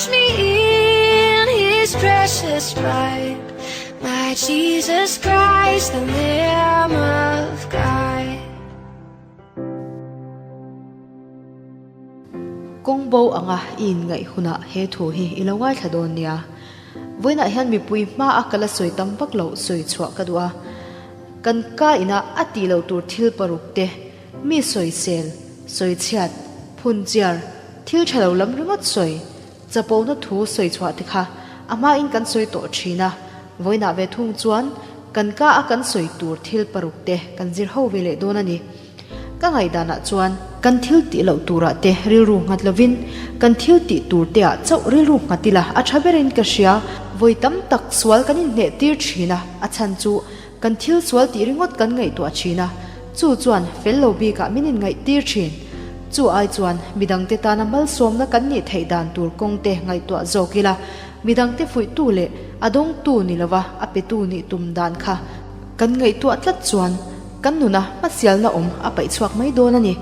Wash me in his precious blood. My Jesus Christ, the Lamb of God. Kawng bo anga i inngaih hunah he thu hi i lo ngaithla dawn nia. Vawiinah hian mipui hma a kala sawi tam vak loh sawi chhuah ka duh a. Kan ka inah a tih loh tur thil paruk te, mi sawisel, sawichhiat, phunchiar, thil tha lo lam ringawt sawi, chapona thu sawi chhuah te kha a hmain kan sawi tawh thin a. Vawiinah ve thung chuan kan ka a kan sawi tur thil paruk te kan zir ho ve leh dawn a ni. Ka ngaihdanah chuan kan thil tih loh turah te rilru nghat lovin kan thil tih tur te ah chauh rilru nghat ila a tha berin ka hria. Vawi tam tak sual kan inhneh tir thin a, a chhan chu kan thil sual tih ringawt kan ngaihtuah thin a, chu chuan fel lo bikah min inngaih tir thin. Chu ai chuan midangte tana malsawmna kan nih theih dan tur kawng te ngaihtuah zawk ila, midangte fuihtu leh a dawngtu ni lova a petu nih tum dan kha kan ngaihtuah tlat chuan Kan nuna hmasialna awm a paih chhuak mai dawn a ni.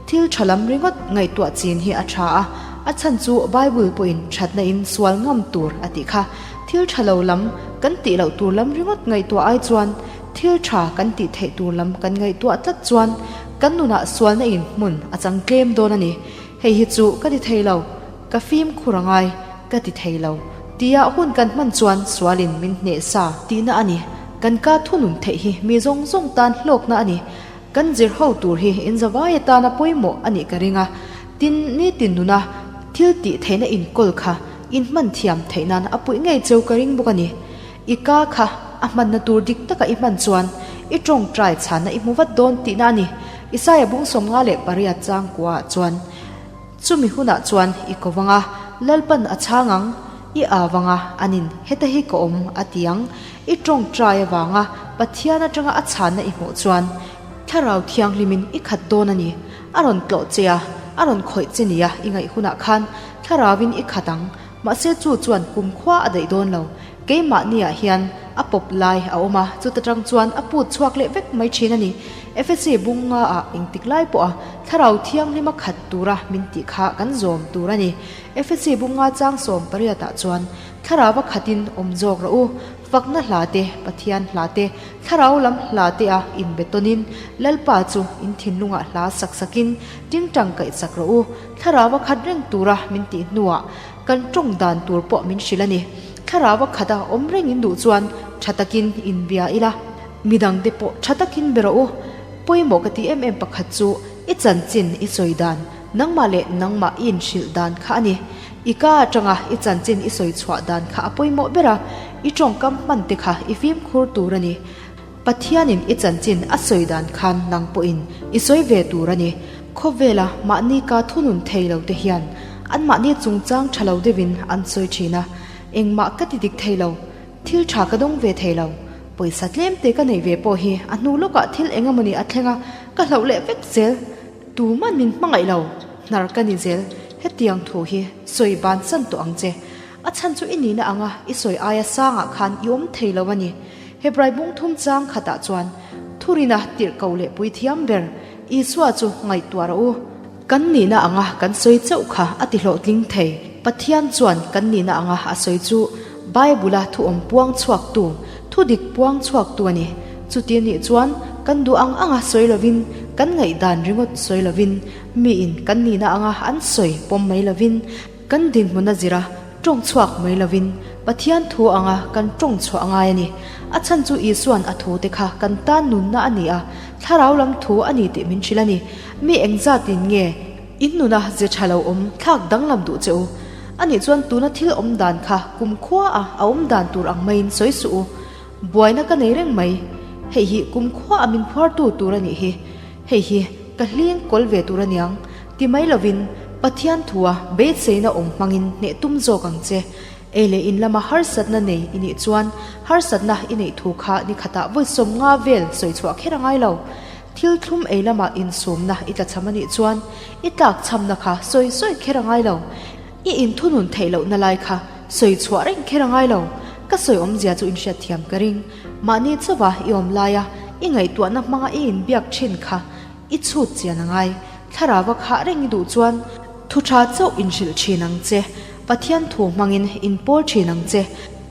Thil tha lam ringawt ngaihtuah chin hi a tha a, a chhan chu Bible pawhin thatna in sual ngam tur a tih kha. Thil tha lo lam kan tih loh tur lam ringawt ngaihtuah ai chuan thil tha kan tih theih tur lam kan ngaihtuah tlat chuan kan nunah sualna in hmun a chang tlem dawn a ni. Hei hi chu ka ti thei lo, ka fimkhur a ngai, ka ti thei lo. Tia hun kan hman chuan sualin min hneh sa tihna a ni. Kan ka thunun theih hi mi zawng zawng tan hlawkna a ni. Kan zir ho tur hi inzavai atana pawimawh a nih ka ring a. Tin, nitin nuna thil tih theihna inkawl kha inhman thiam theih nan a puih ngei cheu ka ring bawk a ni. I ka kha a hmanna tur dik taka i hman chuan i tawngtai chhanna i hmu vat dawn tihna a ni. Isaia bung 58 changkuaah chuan. Chumi hunah chuan i ko vang a, Lalpan a chhang ang, i aa vang a, anin heta hi ka awm a ti ang. I tawngtai avanga Pathian atanga a chhanna i hmuh chuan Thlarau Thianghlimin i khat dawn a ni. A rawn tlawh che a, a rawn khawih che nia i ngaih hunah khan Thlarauvin i khat ang. Mahse chu chuan kumkhua a daih dawn lo. Keimahniah hian a pawp lai a awm a, chuta tang chuan a put chhuak leh vek mai thin a ni. Efesi bung nga ah engtik lai pawh a Thlarau Thianghlim a khat tura min tih kha kan zawm tur a ni. Efesi bung nga chang 18 ah chuan Thlarau a khatin awm zawk rawh u, fakna hla te, Pathian hla te, Thlarau lam hla te a inbetawnin Lalpa chu in thinlungah hla sak sakin tingtang kaih sak rawh u, Thlarau a khat reng tura min tih hnuah Kan tawng dan tur pawh min hrilh a ni. Thlarau a khat a, awm reng in duh chuan tha takin inbia ila, midangte pawh tha takin be rawh u. Pawimawh ka ti em em pakhat chu i chanchin i sawi dan, nangmah leh nangmah i inhrilh dan kha a ni. I ka atanga i chanchin i sawi chhuah dan kha a pawimawh ber a, i tawngkam hman te kha i fimkhur tur a ni. Pathianin i chanchin a sawi dan khan nang pawhin i sawi ve tur a ni. Khawvela mahni ka thunun thei lo te hian anmahni chungchang tha lo deuhin an sawi thin a, engmah ka ti dik thei lo, thil tha ka dawng ve thei lo, pawisa tlem te ka neih ve pawh hi a hnu lawkah thil eng emawni a thleng a, ka hlauh leh vek zel, tuman min hmangaih lo, hnar ka ni zel, hetiang thu hi sawi bansan tawh ang che. A chhan chu i nihna anga i sawi aia sangah khan i awm thei lo a ni. Hebrai bung thum chang khatah chuan Thurina tirhkoh leh puithiam ber Isua chu ngaihtuah rawh u. Kan nihna anga kan sawi chauh kha a ti hlawhtling thei. Pathian chuan kan nihna anga a sawi chu Bible-a thu awm puang chhuaktu, thu dik puang chhuaktu a ni. Chuti nih chuan kan duh ang anga sawi lovin, kan ngaihdan ringawt sawi lovin, miin kan nihna anga an sawi pawm mai lovin, Kan dinhmun a zir a, tawng chhuak mai lovin Pathian thu anga kan tawng chhuah a ngai a ni. A chhan chu Isua'n a thute kha kan tan nunna a ni a, thlarau lam thu a ni tih min hrilh a ni. Mi engzatin nge in nuna ze tha lo awm thlak danglam duh che u? Anih chuan tuna thil awm dan kha kumkhua a a awm dan tur ang maiin sawi suh u. Buaina ka nei reng mai. Hei hi kumkhua a min phuartu tur a nih hi. Hei hi ka hling kawl ve tur a niang. Ti mai lovin, Pathian thua beiseina awm hmangin hneh tum zawk ang che. Ei leh in lama harsatna nei i nih chuan harsatna i neih thu kha ni khatah vawi 50 vel sawi chhuah kher a ngai lo. Thil thlum ei lama insumna i tlachham a nih chuan i tlak chhamna kha sawi sawi kher a ngai lo. I inthunun theih lohna lai kha sawi chhuah reng kher a ngai lo. Ka sawi awmzia chu inhriatthiam ka ring. Mahni chauva i awm laia i ngaihtuahna hmanga i inbiak thin kha I chhut chian a ngai. Thlarau a khah reng i duh chuan thu tha chauh in hrilh thin ang che. Pathian thu hmangin inpawl thin ang che.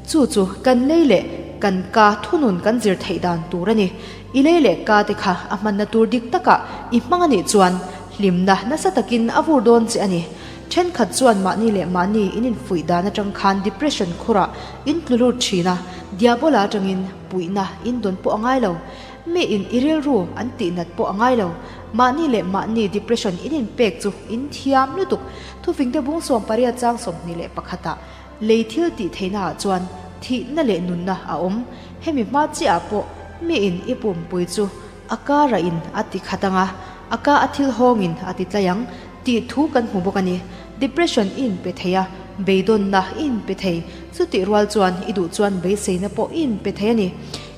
Chu chu kan lei leh kan ka thunun kan zir theih dan tur a ni. I lei leh ka te kha a hmanna tur dik takah i hmang a nih chuan hlimna nasa takin a vur dawn che a ni. Thenkhat chuan mahni leh mahni in infuih dan atang khan depression khurah in tlu lut thin a, diabola atangin puihna in dawn pawh a ngai lo. Mi in i rilru an tih nat pawh a ngai lo. Mahni leh mahni depression in inpek chu in thiam lutuk. Thufingte bung 18 chang 21 ah Lei thil tih theihna ah chuan thihna leh nunna a awm. Hemi hma chiah ah pawh mi in i pumpui chu a kara in a ti khat ang a, a ka a thil hawng in a ti tlai ang tih thu kan hmu bawk a ni. Depression i inpe thei a, beidawnna i inpe thei, chutih rual chuan i duh chuan beiseina pawh i inpe thei a ni.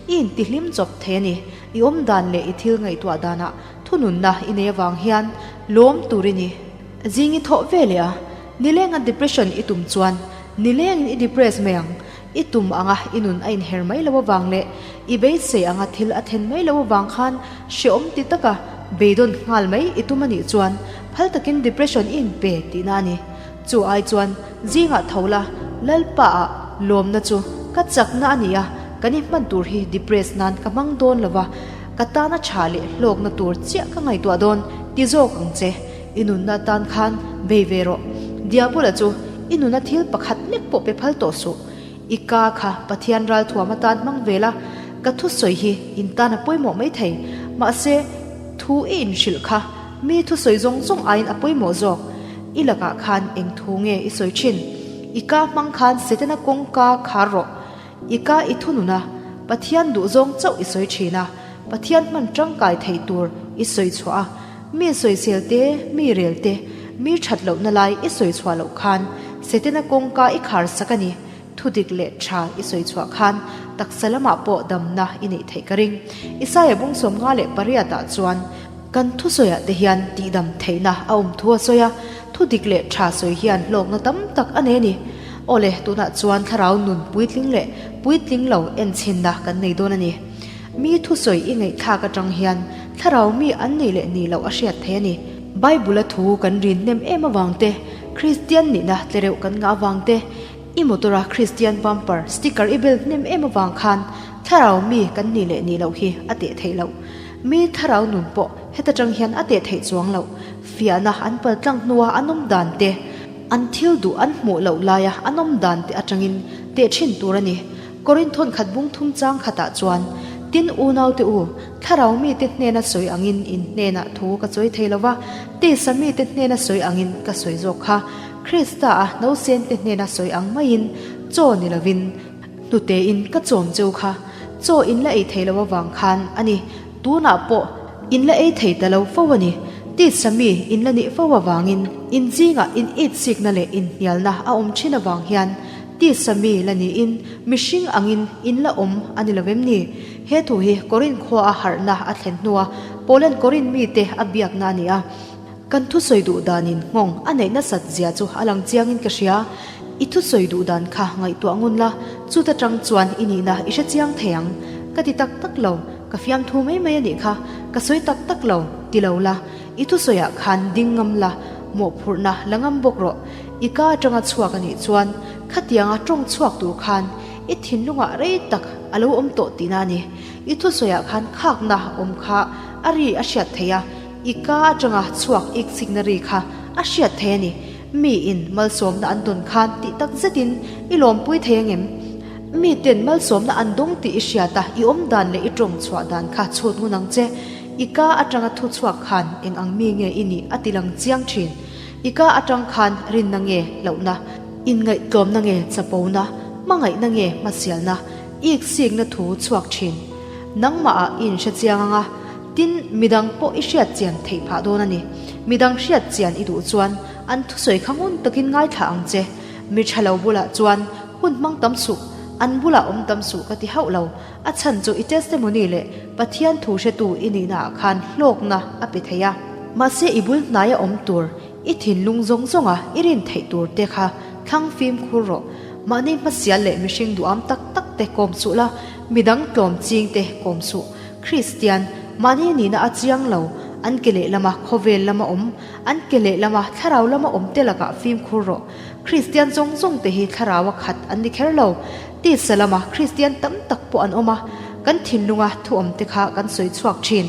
I intihlim chawp thei a ni. I awm dan leh i thil ngaihtuah danah thununna i nei avang hian lawm tur i ni. Zing i thawh ve leh a, Nilenga depression i tum chuan nilengin i depress mai ang. I tum anga i nun a inher mai lo avang leh i beisei anga thil a then mai lo avang khan hreawm ti taka beidawn nghal mai i tum a nih chuan phal takin depression i inpe tihna a ni. Chu ai chuan zingah tho la, Lalpa ah lawmna chu ka chakna a ni a, kan i hman tur hi depress nan ka hmang dawn lo va, ka tana tha leh hlawkna tur chiah ka ngaihtuah dawn ti zawk ang che. I nunna atan khan bei ve rawh. Diabola chu i nuna thil pakhat lek pawh pe phal tawh suh. I ka kha Pathian ralthuam atan hmang ve la, ka thusawi hi in tan a pawimawh mai thei. Mahse, thu i inhrilh kha mi thusawi zawng zawng aiin a pawimawh zawk. I lakah khan eng thu nge i sawi thin? I ka hmang khan Setana kawngka khar rawh. I ka i thunun a, Pathian duhzawng chauh i sawi thin a, Pathian hman tangkai theih tur i sawi chhuah a, Mi sawisel te, mi rel te, mi that lohna lai i sawi chhuah loh khan Setana kawngka i khar sak a ni. Thudik leh tha i sawi chhuah khan taksa lamah pawh damna i neih theih ka ring. Isaia bung 58 ah chuan kan thusawiah te hian tihdam theihna a awm thu a sawi a, thudik leh tha sawi hian hlawkna tam tak a nei a ni. Awle, tunah chuan thlarau nun puitling leh puitling lo enchhinna kan nei dawn a ni. Mi thusawi i ngaihthlak atang hian thlarau mi an nih leh nih loh a hriat thei a ni. Bible-a thu kan rin hnem em avang te, Kristian nihna tlereuh kan ngah avang te, i motor-a Kristian bumper sticker i bel hnem em avang khan thlarau mi kan nih leh nih loh hi a teh theih loh. Mi thlarau nun pawh heta tang hian a teh theih chuang loh. Fiahna an pal tlang hnua an awm dan te, an thil duh an hmuh loh laia an awm dan te atangin teh thin tur a ni. Korinth khat bung thum chang khatah chuan, Tin unaute u, thlarau mite hnena sawi angin in hnenah thu ka chawi thei lo va, tisa mite hnena sawi angin ka sawi zawk kha, Krista-a nausente hnena sawi ang maiin chaw ni lovin hnutein ka chawm cheu kha, chaw in la ei thei lo avang khan a ni, tunah pawh in la ei thei ta lo fo a ni, tisa mi in la nih fo avangin in zingah in itsikna leh inhnialna a awm thin avang hian Tisa mi la niin mihring angin in la awm a ni lo em ni? He thu hi Korin khua a harhna a thlen hnua Paulan Korin mite a biakna a ni a. Kan thusawi duh danin nghawng a neih nasat zia chu a lang chiangin ka hria. I thusawi duh dan kha ngaihtuah ngun la, chuta tang chuan i nihna i hre chiang thei ang. Ka ti tak tak lo, ka fiamthu mai mai a nih kha, ka sawi tak tak lo, ti lo la, i thusawiah khan ding ngam la, mawhphurhna la ngam bawk rawh. I ka atanga chhuak a nih chuan khatianga tawng chhuak tur khan i thinlungah rei tak a lo awm tawh tihna a ni. I thusawiah khan khakna awm kha a ri a hriat theih a, i ka atanga chhuak iksikna ri kha a hriat theih a ni. Miin malsawmna an dawn khan tih tak zetin i lawmpui thei angem? Miten malsawmna an dawng tih i hriat a, i awm dan leh i tawng chhuah dan kha chhut ngun ang che. I ka atanga thu chhuak khan eng ang mi nge i nih a ti lang chiang thin. I ka atang khan rinna nge hlauhna, inngaihtlawmna nge chapona, hmangaihna nge hmasialna, iksikna thu chhuak thin. Nangmahah i inhre chiang ang a, tin midang pawh i hriat chian theih phah dawn a ni. Midang hriat chian i duh chuan an thusawi kha ngun takin ngaithla ang che. Mi tha lo bulah chuan hun hmang tam suh, an bulah awm tam suh ka ti hauh lo. A chhan chu i testimony leh Pathian thu hretu i nihnaah khan hlawkna a pe thei a. Mahse i bul hnaia awm tur, i thinlung zawng zawnga i rin theih tur te kha thlang fimkhur rawh. Mahni hmasial leh mihring duham tak tak te kawm suh la, midang tlawm ching te kawm suh. Kristian, mahni nihna a chiang lo, an ke leh lama khawvel lama awm, an ke leh lama thlarau lama awm te lakah fimkhur rawh. Kristian zawng zawng te hi thlaraua khat an ni kher lo. Tisa lama Kristian tam tak pawh an awm a, kan thinlunga thu awm te kha kan sawi chhuak thin.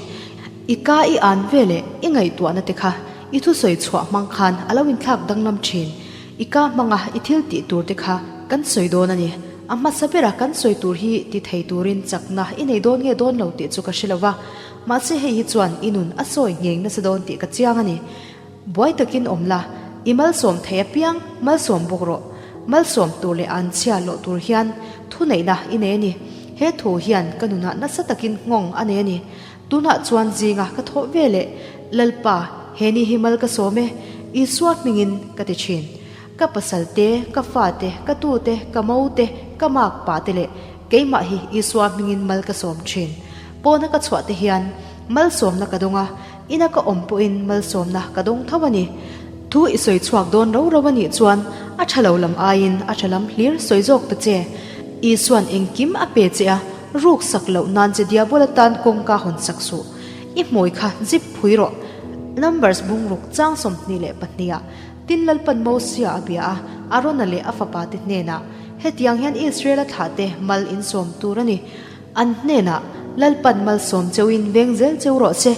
I ka i an ve leh i ngaihtuahna te kha i thusawi chhuah hmang khan a lo inthlak danglam thin. I ka hmanga i thil tih tur te kha kan sawi dawn a ni. A hmasa bera kan sawi tur hi ti thei turin chakna i nei dawn nge dawn lo tih chu ka hre lo va, mahse hei hi chuan i nun a sawi ngheng nasa dawn tih ka chiang a ni. Buai takin awm la, i malsawm thei apiang malsawm bawk rawh. Malsawm tur leh an chhia lawh tur hian thuneihna i nei a ni. He thu hian ka nunah nasa takin nghawng a nei a ni. Tunah chuan zinga ka thawh ve leh, Lalpa, he ni hi mal ka sawm e, Isua hmingin ka ti thin. Ka pasal te, ka fa te, ka tu te, ka mo te, ka mak pa te leh keimah hi Isua hmingin mal ka sawm thin. Pawna ka chhuah te hian malsawmna ka dawng a, ina ka awm pawhin malsawmna ka dawng tho a ni. Thu i sawi chhuak dawn ro ro a nih chuan a tha lo lam aiin a tha lam hlir sawi zawk ta che. Isua'n engkim a pe che a, ruk sak loh nan che diabola tan kawngka hawn sak suh. I hmui kha zip phui rawh. Numbers bungruk chang 22 ah Tin Lalpan Mosia a bia a, Arona leh a fapa te hnenah, Hetiang hian Israela thlah te mal in sawm tur a ni. An hnenah, Lalpan malsawm cheuin veng zel cheu rawh se,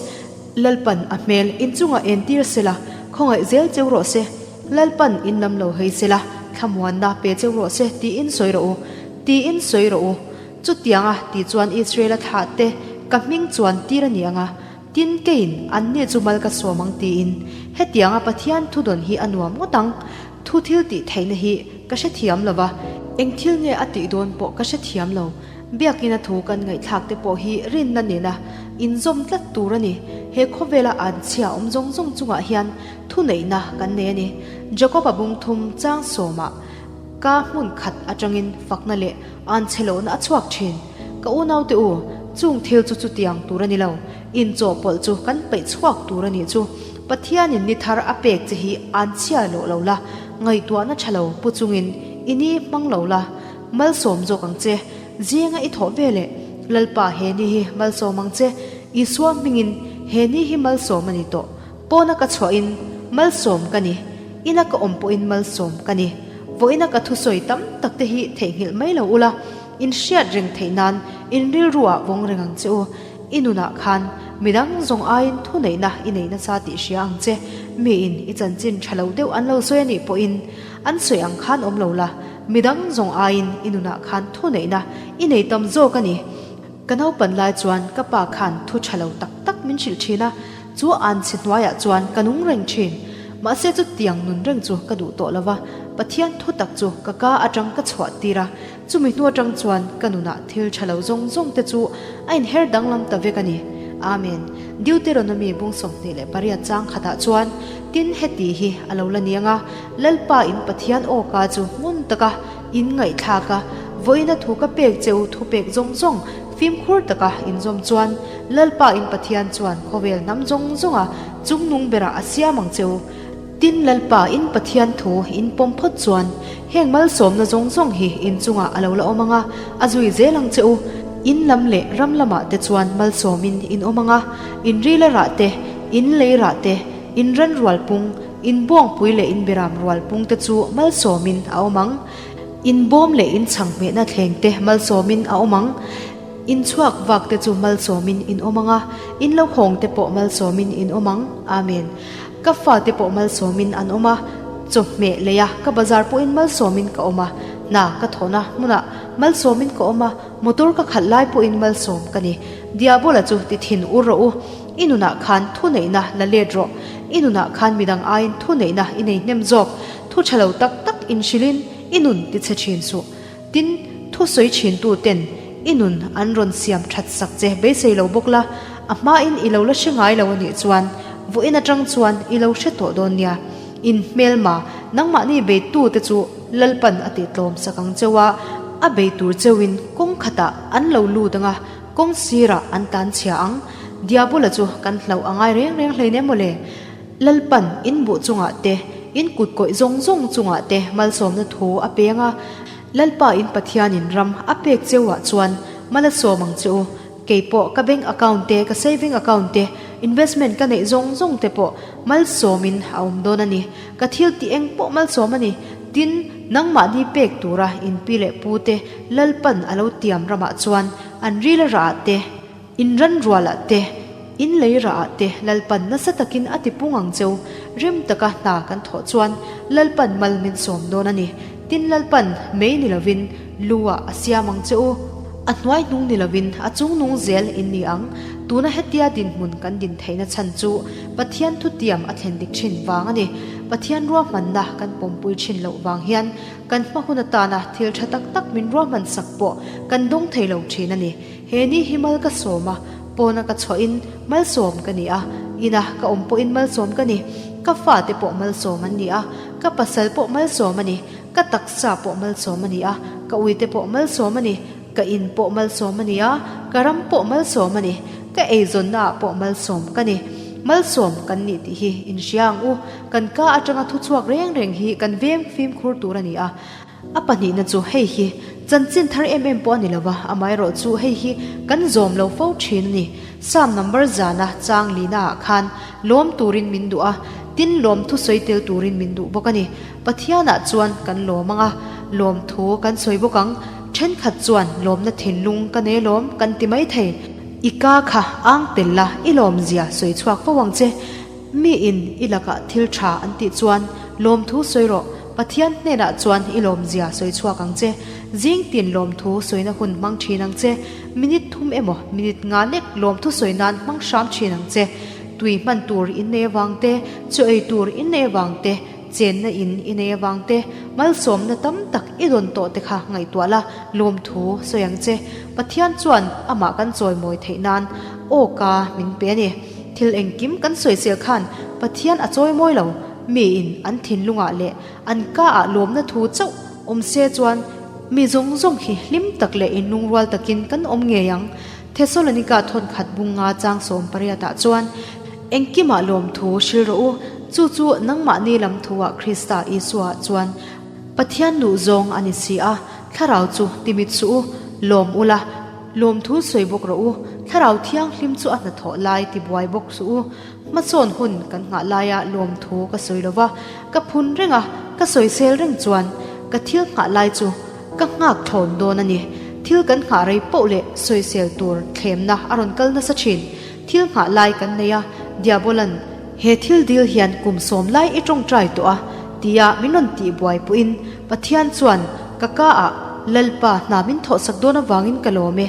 Lalpan a hmel inchungah entir sela, khawngaih zel cheu rawh se, Lalpan in lam lo hei sela, thlamuanna pe cheu rawh se tiin sawi rawh u, tiin sawi rawh u. Chutianga ti chuan Israela thlah te ka hming chuan tir a ni ang a, tin keiin anni chu mal ka sawm ang tiin. Hetianga Pathian thudawn hi a nuam ngawt ang. Thu thil tih theihna hi ka hrethiam lo va, eng thil nge a tih dawn pawh ka hrethiam lo. Biakina thu kan ngaihthlak te pawh hi rinna nena inzawm tlat tur a ni. He khawvela an chhia awm zawng zawng chungah hian thuneihna kan nei a ni. Jakob-a bungthum chang sawmah ka hmun khat atangin fakna leh an chhe lohna a chhuak thin. Ka unaute u, chung thil chu chutiang tur a ni lo. Inchawhpawlh chu kan peih chhuak tur a nih chu. Pathianin ni thar a pek che hi an chhia loh lo la, ngaihtuahna tha lo pu chungin i ni hmang lo la. Malsawm zawk ang che, zinga i thawh ve leh, Lalpa he ni hi malsawm ang che, Isua hmingin he ni hi malsawm a ni tawh, pawna ka chhuahin malsawm ka ni, ina ka awm pawhin malsawm ka ni. Vawiina ka thusawi tam tak te hi theihnghilh mai lo ula, in hriat reng theih nan in rilruah vawng reng ang che u. I nunah khan midang zawng aiin thuneihna i nei nasa tih hria ang che, miin i chanchin tha lo deuh an lo sawi a nih pawhin an sawi ang khan awm lo la, Midang zawng aiin i nunah khan thuneihna i nei tam zawk a ni. Ka naupan lai chuan ka pa khan thu tha lo tak tak min hrilh thin a, chu an chhe hnuaiah chuan ka nung reng thin. Mahse chutiang nun reng chu ka duh tawh lo va, Pathian thu tak chu ka ka atang ka chhuah tir a, chumi hnu atang chuan ka nunah thil tha lo zawng zawng te chu a inher danglam ta vek a ni. Amen. Deuteronomy bung 28 chang khatah chuan, Tin heti hi a lo la niang a, Lalpa in Pathian aw ka chu hmun taka in ngaihthlak a, vawiina thu ka pek che u thu pek zawng zawng fimkhur taka in zawm chuan Lalpa in Pathian chuan khawvel hnam zawng zawnga chungnung berah a siam ang che u. Tin Lalpa in Pathian thu in pawm phawt chuan heng malsawmna zawng zawng hi in chungah a lo la awm ang a, a zui zel ang che u. In lam leh ram lamah te chuan malsawmin in awm ang a, in rila rah te, in lei rah te, in ran rual pung, In buangpui leh in biram rual pungte chu malsawmin a awm ang. In bawm leh in chhanghmehna thlengte malsawmin a awm ang. In chhuak vakte chu malsawmin in awm ang a, in lo hawngte pawh malsawmin in awm ang. Amen. Ka fate pawh malsawmin an awm a, chawhmeh leia ka bazar pawhin malsawmin ka awm a, hna ka thawhna hmunah malsawmin ka awm a, motor ka khalh lai pawhin malsawm ka ni. Diabola chu ti thin ur rawh u. I nunah khan thuneihna la let rawh. I nunah khan midang aiin thuneihna i nei hnem zawk. Thu tha lo tak tak inhrilhin i nun ti chhe thin suh. Tin, thu sawi thintu ten i nun an rawn siam that sak che beisei lo bawk la, a hmain i lo la hre ngai lo a nih chuan vawiin atang chuan i lo hre tawh dawn nia. In hmelma, nangmahni beitu te chu Lalpan a tihtlawm sak ang cheu a, a bei tur cheuin kawng khatah an lo lut ang a, Kawng sirah an tan chhia ang. Diabola chu kan hlauh a ngai reng reng hlein em mawle. Lalpan in buh chungah te, in kut kawih zawng zawng chungah te malsawmna thu a peng a. Lalpa in Pathianin ram a pek cheuah chuan mal a sawm ang che u. Kei pawh ka bank account te, ka saving account te, investment ka neih zawng zawng te pawh malsawmin a awm dawn a ni. Ka thil tih eng pawh malsawm a ni. Tin, nangmahni pek tura in pi leh pute Lalpan a lo tiam ramah chuan an ril a rah ah te, in ran rual ah te, in lei rah ah te Lalpan nasa takin a ti pung ang cheu. Rem taka hna kan thawh chuan Lalpan mal min sawm dawn a ni. Tin, Lalpan mei ni lovin lu ah a siam ang che u. A hnuai hnung ni lovin a chung nung zel in ni ang. Tuna hetia dinhmun kan din theihna chhan chu Pathian thutiam a thlen dik thin vang a ni. Pathian ruahmanna kan pawmpui thin loh vang hian kan hma hun atana thil tha tak tak min ruahman sak pawh kan dawng thei lo thin a ni. He ni hi mal ka sawm a, pawna ka chhuahin malsawm ka ni a, ina ka awm pawhin malsawm ka ni. Ka fate pawh malsawm an ni a, ka pasal pawh malsawm a ni. Ka taksa pawh malsawm a ni a, ka uite pawh malsawm a ni, ka in pawh malsawm a ni a, ka ram pawh malsawm a ni, ka eizawnna ah pawh malsawm ka ni. Malsawm kan nih tih hi inhria ang u, kan ka atanga thu chhuak reng reng hi kan veng fimkhur tur a ni a. A pahnihna chu hei hi chanchin thar em em pawh a ni lo va, amaherawh chu hei hi kan zawm lo fo thin a ni. Psalm number zana chang lina ah khan lawm turin min duh a, tin lawm thusawi tel turin min duh bawk a ni. Pathianah chuan kan lawm ang a, lawmthu kan sawi bawk ang. Thenkhat chuan lawmna thinlung ka nei alawm kan ti mai thei. I ka kha ang tel la, i lawmzia sawi chhuak fo ang che. Miin i lakah thil tha an tih chuan lawmthu sawi rawh. Pathian hnenah chuan i lawmzia sawi chhuak ang che. Zing tin lawmthu sawina hun hmang thin ang che. Minute thum emaw minute nga lek lawmthu sawi nan hmang hram thin ang che. Tui hman tur in nei avang te, chaw ei tur in nei avang te, Chenna in i nei avang te, malsawmna tam tak i dawn tawh te kha ngaihtuah la, lawmthu sawi ang che. Pathian chuan amah kan chawimawi theih nan aw ka min pe a ni. Thil engkim kan sawisel khan Pathian a chawimawi lo. Miin an thinlungah leh an ka ah lawmna thu chauh awm se chuan mi zawng zawng hi hlim tak leh inlungrual takin kan awm ngei ang. Thesalonika thawnkhat bunga chang 18 ah chuan, Engkimah lawmthu hril rawh u, chu chu nangmahni lam thuah Krista Isua chuan Pathian duh zawng a ni si a, thlarau chu timit suh u, lawm ula, lawmthu sawi bawk rawh u, thlarau thianghlim chu a hnathawh lai tibuai bawk suh u. Hmasawn hun kan nghah laia lawmthu ka sawi lo va, ka phun reng a, ka sawisel reng chuan ka thil nghah lai chu ka nghak thlawn dawn a ni. Thil kan nghah rei poh leh sawisel tur thlemna a rawn kal nasa thin. Thil nghah lai kan nei a, Diabolan he thil dil hian kum sawm lai i tawngtai tawh a, tia min rawn tih buai pawhin Pathian chuan ka ka ah Lalpa hna min thawhsak dawn avangin ka lawm e.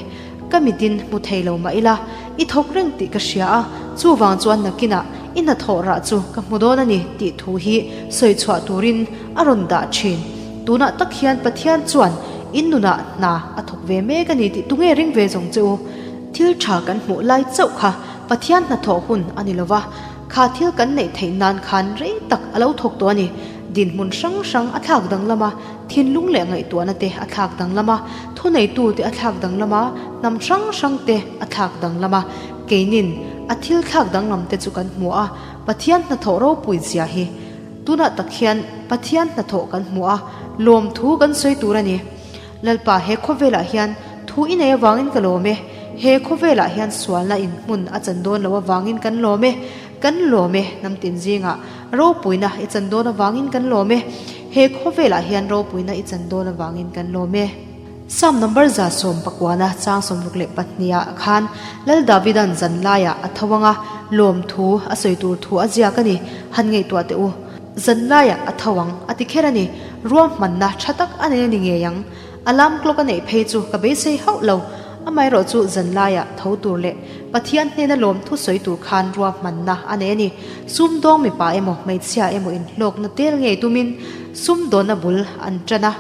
Ka mitin hmu thei lo mah ila, i thawk reng tih ka hria a, chuvang chuan nakinah i hnathawh rah chu ka hmu dawn a ni tih thu hi sawi chhuah turin a rawn dah thin. Tunah tak hian Pathian chuan in nunah hna a thawk ve mek a ni tih tunge ring ve zawng che u? Thil tha kan hmuh lai chauh kha Pathian hnathawh hun a ni lo va, kha thil kan neih theih nan khan rei tak a lo thawk tawh a ni. Dinhmun hrang hrang a thlak danglam a, thinlung leh ngaihtuahna te a thlak danglam a, thuneitute a thlak danglam a, hnam hrang hrang te a thlak danglam a. Keinin a thil thlak danglam te chu kan hmu a, Pathian hnathawh ropui zia hi. Tunah tak hian Pathian hnathawh kan hmu a, lawmthu kan sawi tur a ni. Lalpa, he khawvelah hian thu i nei avangin ka lawm e. He khawvelah hian sualna in hmun a chan dawn loh avangin kan lawm e. Kan lawm e, hnam tin zingah ropuina i chan dawn avangin kan lawm e. He khawvelah hian ropuina i chan dawn avangin kan lawm e. Psalm number 119 62 ah khan Lal Davidan zan laiah a tho anga lawmthu a sawi tur thu a ziak a ni. Han ngaihtuah teh u. Zan laiah a tho ang a ti kher a ni. Ruahmanna tha tak a nei a ni ngei ang. Alarm clock a neih phei chu ka beisei hauh lo. Amaherawh chu zan laiah tho tur leh Pathian hnena lawmthu sawi tur khan ruahmanna a nei a ni. Sumdawng mipa emaw hmeichhia emaw inhlawkna tel ngei tumin sumdawnna bul an tan a.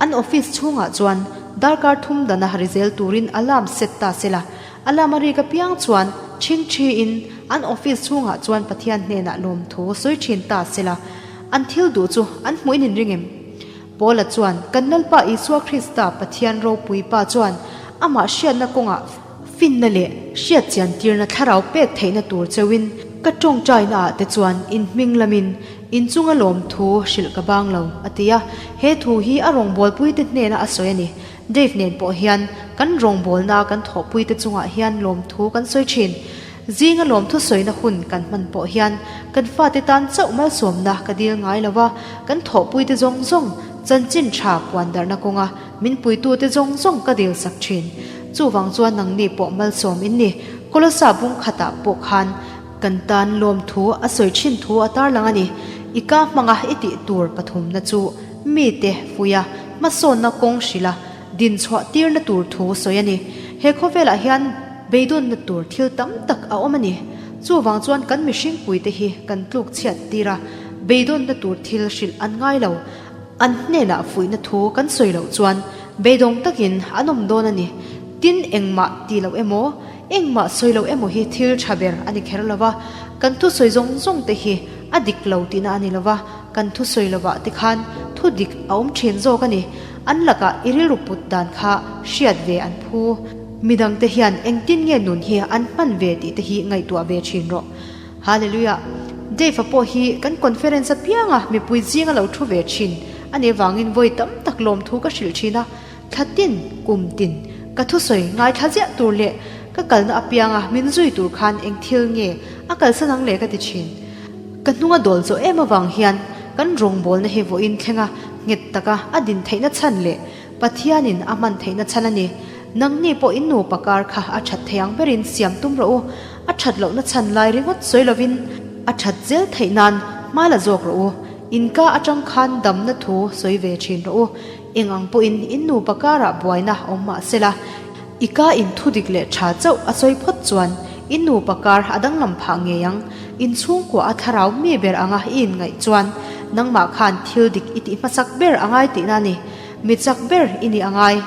An office chhungah chuan darkar thum dana ri zel turin alarm set ta se la. Alarm a rik apiang chuan chhingchhiin an office chhungah chuan Pathian hnenah lawmthu sawi thin ta se la. An thil duh chu an hmuh in inring em? Paula chuan kan Lalpa Isua Krista Pathian ropui Pa chuan amah hriatna kawngah finna leh hriat chiantirna thlarau pek theihna tur cheuhin ka tawngtaina ah te chuan in hming lamin in chunga lawmthu hrilh ka bang lo, a ti a. He thu hi a rawngbawlpuite hnena a sawi a ni. Dave nen pawh hian kan rawngbawlna kan thawhpuite chungah hian lawmthu kan sawi thin. Zinga lawmthu sawina hun kan hman pawh hian kan fate tan chauh malsawmna ka dil ngai lo a, kan thawhpuite zawng zawng chanchin tha puan darhna kawnga min puitute zawng zawng ka dil sak thin. Chuvang chuan nangni pawh malsawm in ni. Kolosa bung khatah pawh khan kan tan lawmthu a sawi thin thu a tarlang a ni. I ka hmanga i tih tur pathumna chu mite fuia hmasawnna kawng hrilha din chhuah tirna tur thu sawi a ni. He khawvelah hian beidawnna tur thil tam tak a awm a ni. Chuvang chuan kan mihring puite hi kan tluk chhiat tir a, beidawnna tur thil hrilh an ngai lo. An hnenah fuihna thu kan sawi loh chuan beidawng takin an awm dawn a ni. Tin, engmah ti loh emaw, engmah sawi loh emaw hi thil tha ber a ni kher lo va, kan thusawi zawng zawng te hi a dik lo tihna a ni lo va, kan thusawi lovah te khan thu dik a awm thin zawk a ni. An lakah i rilru put dan kha hriat ve an phu. Midangte hian engtin nge nun hi an hman ve tih te hi ngaihtuah ve thin rawh. Hallelujah! Dave-a pawh hi kan conference apianga mipui zinga lo thu ve thin a nih avangin vawi tam tak lawmthu ka hrilh thin a, thla tin, kum tin ka thusawi ngaithla ziah tur leh ka kalna apianga min zui tur khan eng thil nge a kalsan ang le ka ti thin. Ka hnunga dawl zawh em avang hian kan rawngbawlna hi vawiin thlenga nghet taka a din theihna chhan leh Pathianin a hman theihna chhan a ni. Nangni pawh in nupa kar kha a that thei ang berin siam tum rawh u. A that lohna chhan lai ringawt sawi lovin a that zel theih nan hma la zawk rawh u. In ka atang khan damna thu sawi ve thin rawh u. Eng ang pawhin in nupa karah buaina awm mah sela, i ka in thudik leh tha chauh a sawi phawt chuan in nupa kar a danglam phah ngei ang. In chhungkua a thlarau mi ber anga i inngaih chuan nangmah khan thil dik i tih hmasak ber a ngai tihna a ni. Mi chak ber i nih a ngai.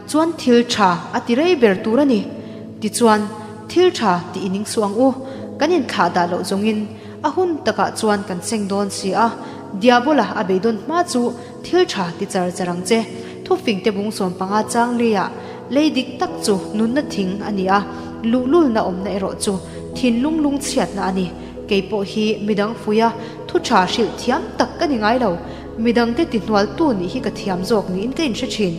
Chuan thil tha a ti rei ber tur a ni. Tichuan, thil tha tih i ning suh ang u. Kan inthlah dah loh zawngin a hun takah chuan kan seng dawn si a. Diabola a beidawn hma chu thil tha ti char char ang che. Thufingte bung 15 chang leiah lei dik tak chu nunna thing a ni a, luhlulna awmna erawh chu thinlung lungchhiatna a ni. Kei pawh hi midang fuia thu tha hrilh thiam tak ka ni ngai lo. Midangte tihnualtu nih hi ka thiam zawk niin ka inhre thin.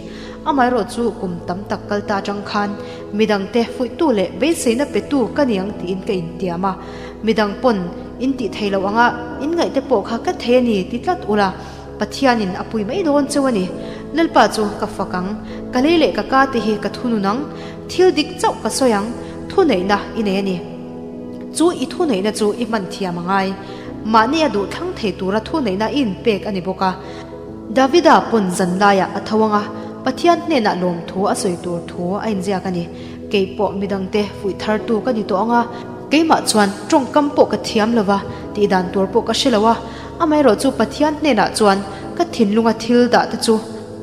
Amaherawh chu kum tam tak kal ta atang khan midangte fuihtu leh beiseina petu ka ni ang tiin ka intiam a. Midang pawn in tih thei loh anga in ngaihte pawh kha ka thei a ni ti tlat ula, Pathianin a pui mai dawn cheu a ni. Lalpa chu ka fak ang, ka lei leh ka ka te hi ka thunun ang, thil dik chauh ka sawi ang, thuneihna i nei a ni. Chu i thuneihna chu i hman thiam a ngai. Mahni a duh thlang thei tura thuneihna i inpek a ni bawk a. Davida pawn zan laiah a tho ang a, Pathian hnenah lawmthu a sawi tur thu a inziak a ni. Kei pawh midangte fuih thartu ka ni tawh ang a, keimah chuan tawngkam pawh ka thiam lo va, tihdan tur pawh ka hre lo a, amaherawh chu Pathian hnenah chuan ka thinlunga thil dah te chu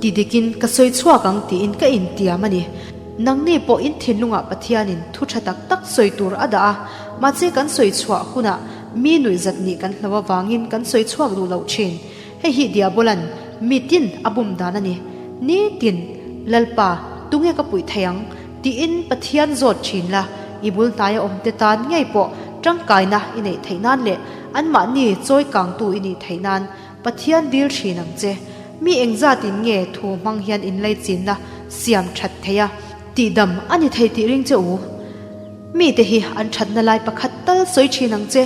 ti dikin ka sawi chhuak ang tiin ka intiam a ni. Nangni pawh in thinlungah Pathianin thu tha tak tak sawi tur a dah a, mahse kan sawi chhuah hunah mi nuihzat nih kan hlo avangin kan sawi chhuak duh loh thin. Hei hi Diabolan mi tin a bum dan a ni. Nitin, Lalpa, tunge ka puih thei ang? tiin Pathian zawt thin la, i bul hnaia awmte tan ngei pawh tangkaina i neih theih nan leh anmahni chawi kangtu i nih theih nan Pathian dil thin ang che. Mi engzatin nge thu hmang hian inlaichinna siam that thei a, tihdam a ni thei tih ring che u. Mite hi an thatna lai pakhat tal sawi thin ang che.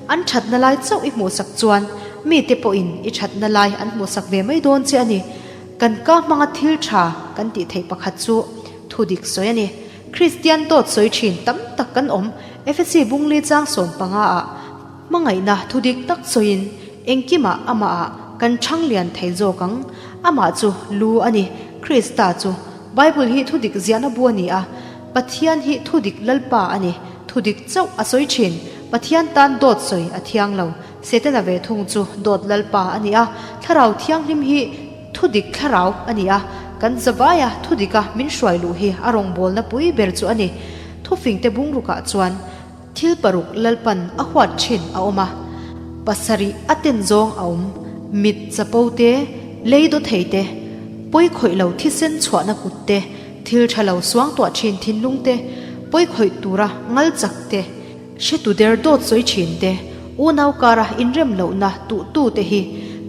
An thatna lai chauh i hmuhsak chuan mite pawhin i thatna lai an hmuhsak ve mai dawn che a ni. Kan ka hmanga thil tha kan tih theih pakhat chu thu dik sawi a ni. Kristian dawt sawi thin tam tak kan awm. Efesi bungli chang 15 ah hmangaihna thu dik tak sawiin engkimah amahah kan chhang lian thei zawk ang. Amah chu lu a ni, Krista chu. Bible hi thu dik ziahna bu a ni a. Pathian hi thu dik Lalpa a ni. Thu dik chauh a sawi thin. Pathian tan dawt sawi a thiang lo. Setana ve thung chu dawt Lalpa a ni a. Thlarau Thianghlim hi thu dik thlarau a ni a. Kan zavaia thu dika min hruai luh hi a rawngbawlna pui ber chu a ni. Thufingte bungrukah chuan thil paruk Lalpan a huat thin a awm a. Pasarih a ten zawng a awm. Mit chapo te, lei daw thei te, pawi khawih lo thisen chhuahna kut te, Thil tha lo suangtuah thin thinlung te, pawi khawih tura ngal chak te, hretu der dawt sawi thin te, unau kara inrem lohna tuh tu te hi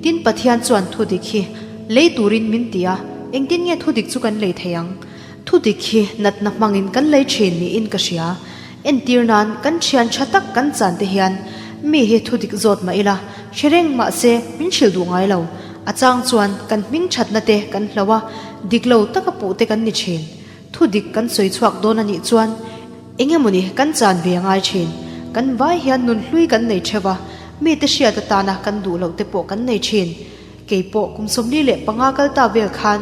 tin Pathian chuan thu dik hi lei turin min ti a, engtin nge thu dik chu kan lei thei ang? Thu dik hi natna hmangin kan lei thin niin ka hria. Entir nan kan thian tha tak kan chan te hian mi hi thu dik zawt mah ila, hre reng mah se min hrilh duh ngai lo. A chang chuan kan hming thatna te kan hloh a, dik lo taka puh te kan ni thin. Thu dik kan sawi chhuak dawn a nih chuan eng emawni kan chan ve a ngai thin. Kan vai hian nun hlui kan nei theuh a, mite hriat atana kan duh loh te pawh kan nei thin. Kei pawh kum 45 kal ta vel khan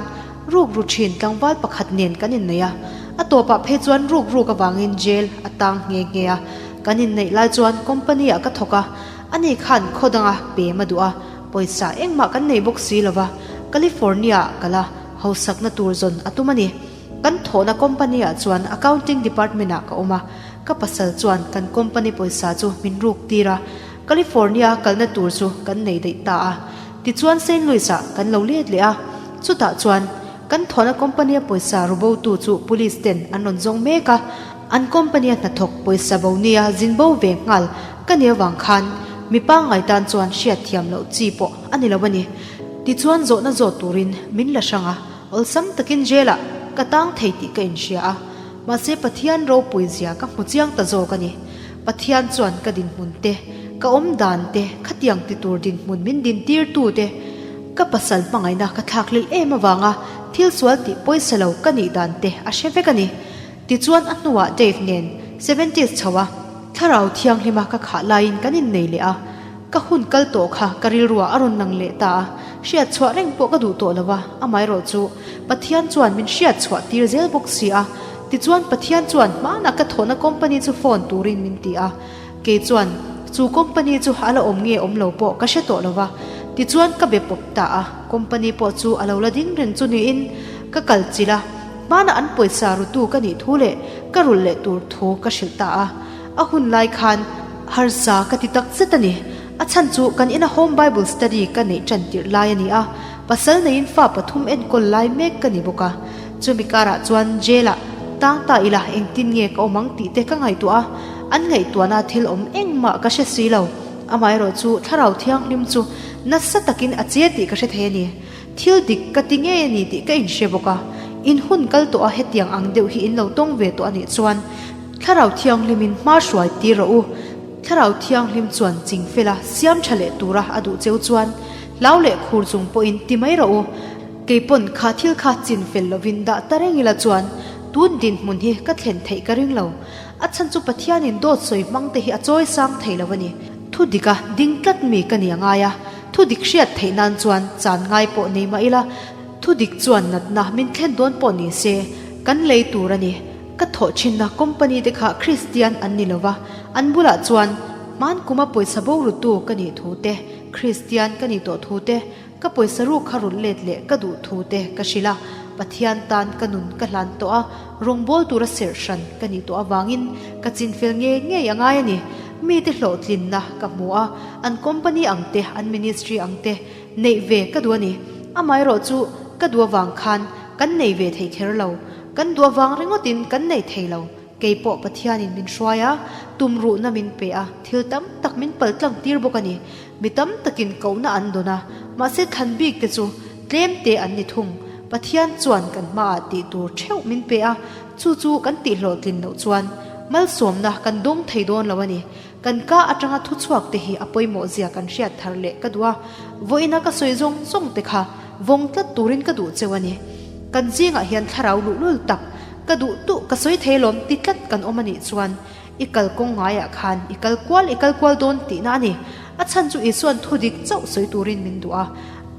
ruk ru thin tlangval pakhat nen kan inneih a, a tawpah phei chuan ruk ruk avangin jail a tang nghe nghe a. Kan inneih lai chuan company ah ka thawk a, ani khan khaw danga pem a duh a, pawisa engmah kan nei bawk si lova, California ah kal a, hausakna tur zawn a tum a ni. Kan thawhna company ah chuan accounting department ah ka awm a, ka pasal chuan kan company pawisa chu min ruk tir a, California kalna tur chu kan nei daih ta a. Tichuan Saint Louis ah kan lo let leh a, chutah chuan kan thawhna company a pawisa rubo tu chu police ten an rawn zawng mek a, an company a hnathawk pawisa bo nia zin bo ve nghal ka ni avang khan mi pangngai tan chuan hriatthiam loh chi pawh a ni lo a ni. Tichuan zawhna zawt turin min la hrang a, awlsam takin jail ah ka tang thei tih ka inhria a, mahse Pathian ropui zia ka hmu chiang ta zawk a ni. Pathian chuan ka dinhmun te, ka awm dan te, khatiang ti tur dinhmun min din tir tu te, ka pasal hmangaihna ka thlak hlel em avanga thil sual tih pawisa lo ka nih dan te a hre vek a ni. Tichuan a hnuah Dave nen seventies chho a thlarau thianghlima ka khah laiin kan innei leh a, ka hun kal tawh kha ka rilruah a rawn lang leh ta a, hriat chhuah reng pawh ka duh tawh lo a, amaherawh chu Pathian chuan min hriat chhuah tir zel bawk si a, tichuan Pathian chuan hmanah ka thawhna company chu phone turin min ti a, kei chuan chu company chu a la awm nge awm lo pawh ka hre tawh lo va, tichuan ka be pawp ta a, company pawh chu a lo la ding reng chu niin ka kal chilh a. Hmanah an pawisa rutu ka nih thu leh ka rulh leh tur thu ka hrilh ta a. A hun lai khan harsa ka ti tak zet a ni. A chhan chu kan ina home bible study ka neih tan tirh lai a ni a, pasal neiin fa pathum enkawl lai mek ka ni bawk a. Chumi karah chuan jail ah tang ta ila engtin nge ka awm ang tih te ka ngaihtuah a, an ngaihtuahna thil awm engmah ka hre si lo. Amaherawh chu thlarau thianghlim chu nasa takin a che tih ka hre thei a ni. Thil dik ka ti ngei a ni tih ka inhre bawk a, in hun kal tawh a hetiang ang deuh hi in lo tawng ve tawh a nih chuan Thlarau Thianghlimin hma hruai tir rawh u. Thlarau Thianghlim chuan ching fel a, siam tha leh tura a duh cheu chuan hlau leh khur chung pawhin ti mai rawh u. Kei pawn kha thil kha chin fel lovin dah ta reng ila chuan tun dinhmun hi ka thlen theih ka ring lo. A chhan chu Pathianin dawt sawi hmang te hi a chawi sang thei lo a ni. Thu dika ding tlat mi ka ni a ngai a. Thu dik hriat theih nan chuan chan ngai pawh nei mah ila, thu dik chuan natna min thlen dawn pawh ni se, kan lei tur a ni. Ka thawh thinna company te kha Kristian an ni lova, an bulah chuan hman kuma pawisa bo rutu ka nih thu te, Kristian ka nih tawh thu te, ka pawisa ruk kha rulh let leh ka duh thu te ka hrilh a, Pathian tan ka nun ka hlan tawh a, Rawngbawl tura serh hran ka nih tawh avangin ka chinfel ngei ngei a ngai a ni. Mite hlawhtlinna ka hmu a, an company ang te, an ministry ang te neih ve ka duh a ni. Amaherawh chu ka duh avang khan kan nei ve thei kher lo. Kan duh avang ringawtin kan nei thei lo. Kei pawh Pathianin min hruai a, tumruhna min pe a, thil tam tak min paltlang tir bawk a ni. Mi tam takin kohna an dawn a, mahse thlan bik te chu tlem te an ni thung. Pathian chuan kan hmaah tih tur theuh min pe a, chu chu kan tihhlawhtlin loh chuan malsawmna kan dawng thei dawn lo a ni. Kan ka atanga thuchhuak te hi a pawimawh zia kan hriat thar leh ka duh a, vawiina ka sawi zawng zawng te kha vawng tlat turin ka duh cheu a ni. Kan zingah hian thlarau luhlul tak ka duh duh ka sawi thei lawm ti tlat kan awm a nih chuan I kal kawng ngaiah khan i kal kual i kal kual dawn tihna a ni. A chhan chu Isua'n thu dik chauh sawi turin min duh a.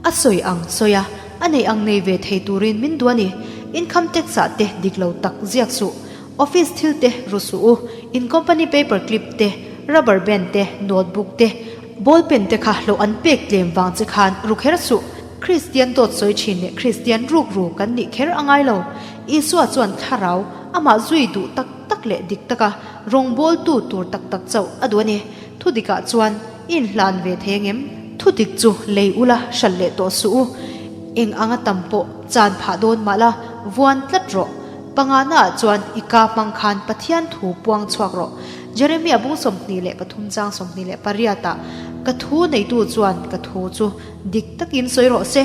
A sawi ang sawi a, a nei ang nei ve thei turin min duh a ni. Income tax ah te dik lo tak ziak suh. Office thil te ru suh u. In company paper clip te, rubber band te, notebook te, ball pen te kha hlawh an pek tlem vang che khan ru kher suh. Kristian dawt sawi thin leh Kristian rukru kan nih kher a ngai lo. Isua chuan thlarau amah zui duh tak tak leh dik taka rawngbawltu tur tak tak chauh a duh a ni. Thu dikah chuan i inhlan ve thei angem? Thu dik chu lei ula hralh leh tawh suh u. Eng anga tam pawh chan phah dawn mah la, vuan tlat rawh. Panganaah chuan i ka hmang khan Pathian thu puang chhuak rawh. Jeremia bung 23 chang 28 ah, Ka thu neitu chuan ka thu chu dik takin sawi rawh se,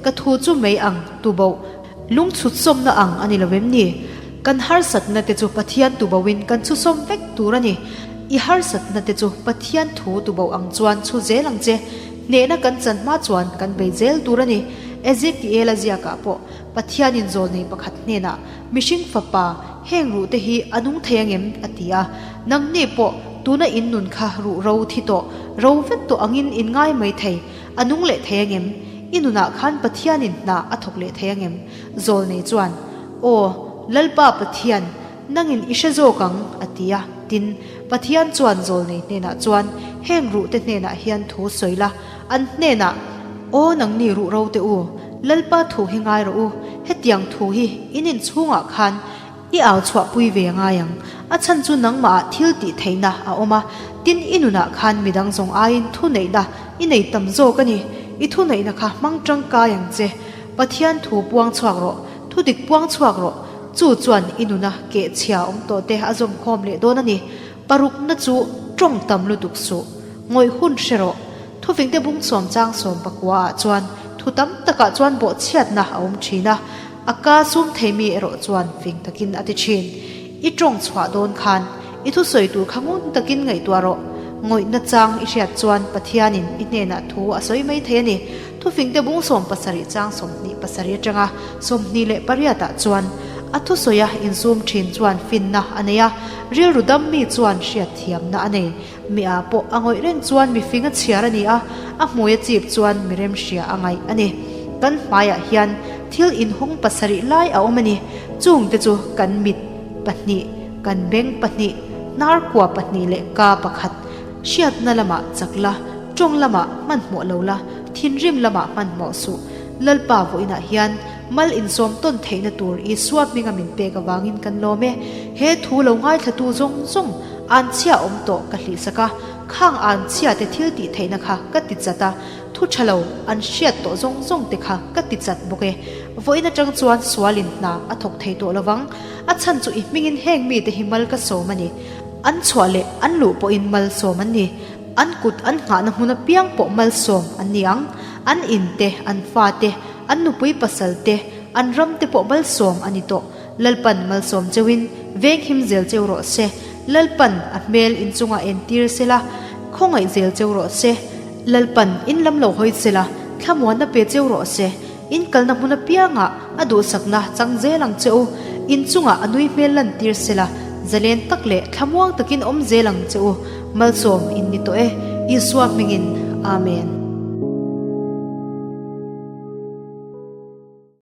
ka thu chu mei ang tuboh, lungchhut sawmna ang a ni lo em ni? Kan harsatna te chu Pathian tuboin kan chhusawm vek tur a ni. I harsatna te chu Pathian thu tubo ang chuan chhu zel ang che. Hnehna kan chan hma chuan kan bei zel tur a ni. Ezekiela ziakah pawh Pathianin zawlnei pakhat hnenah, Mihring fapa, heng ruh te hi a nung thei angem? a ti a. Nangni pawh tuna in nun kha ruh ro thi tawh, ro vek tawh angin in ngai mai thei. A nung leh thei angem? I nunah khan Pathianin hna a thawk leh thei angem? Zawlnei chuan, Aw, Lalpa Pathian, nangin i hre zawk ang, a ti a. Tin, Pathian chuan zawlnei hnenah chuan, Heng ruhte hnenah hian thu sawi la, an hnenah, Aw, nangni ruh ro te u, Lalpa thu hi ngai rawh u, hetiang thu hi in inchhungah khan I au chhuahpui ve ngai ang. A chhan chu nangmahah thil tih theihna a awm a, tin i nunah khan midang zawng aiin thuneihna i nei tam zawk a ni. I thuneihna kha hmang tangkai ang che. Pathian thu puang chhuak rawh, thu dik puang chhuak rawh. Chu chuan i nuna keh chhia awm tawh te a zawm khawm leh dawn a ni. Parukna chu tawng tam lutuk suh. Ngawih hun hre rawh. Thufingte bung sawmchang 19 ah chuan thu tam takah chuan bawhchhiatna a awm thin a. A ka sum theimi erawh chuan fing takin a ti thin. I tawng chhuah dawn khan i thusawi tur kha ngun takin ngaihtuah rawh. Ngawihna chang i hriat chuan Pathianin i hnenah thu a sawi mai thei a ni. Thufingte bung 70 chang 27 atanga 28 ah chuan a thusawia insum thin chuan finna a nei a, rilru dam mi chuan hriatthiamna a nei. Mi ah pawh a ngawih reng chuan mi fing a chhiar a ni a, a hmui a chip chuan mi remhria a ngaih a ni. Kan hmaiah hian thil inhawng pasarih lai a awm a ni. Chungte chu kan mit pahnih, kan beng pahnih, hnarkua pahnih leh ka pakhat. Hriatna lamah chak la, tawng lamah hmanhmawh lo la, thinrim lamah hmanhmawh suh. Lalpa vawiinah hian mal insawm tawn theihna tur Isua hminga min pek avangin kan lawm e. He thu lo ngaithlatu zawng zawng An chhia awm tawh ka hlihsak a, khang an chhia te thil tih theihna kha ka ti chat a, thu tha lo an hriat tawh zawng zawng te kha ka ti chat bawk e. Vawiin atang chuan sualin hna a thawk thei tawh lovang, a chhan chu i hmingin heng mite hi mal ka sawm a ni. An chhuah leh an luh pawhin mal sawm an ni. An kut an nghahna hmun apiang pawh mal sawm an ni ang. An in te, an fa te, an nupui pasal te, an ram te pawh mal sawm a ni tawh. Lalpan malsawm cheuin venghim zel cheu rawh se, Lalpan a hmel inchungah entir sela, khawngaih zel cheu rawh se, Lalpan in lam lo hawi sela, thlamuanna pe cheu rawh se, in kalna hmun apiangah a duhsakna chang zel ang che u, inchungah a nui hmel lantir sela, zalen tak leh thlamuang takin awm zel ang che u, malsawm in ni tawh e, Isua hmingin, Amen.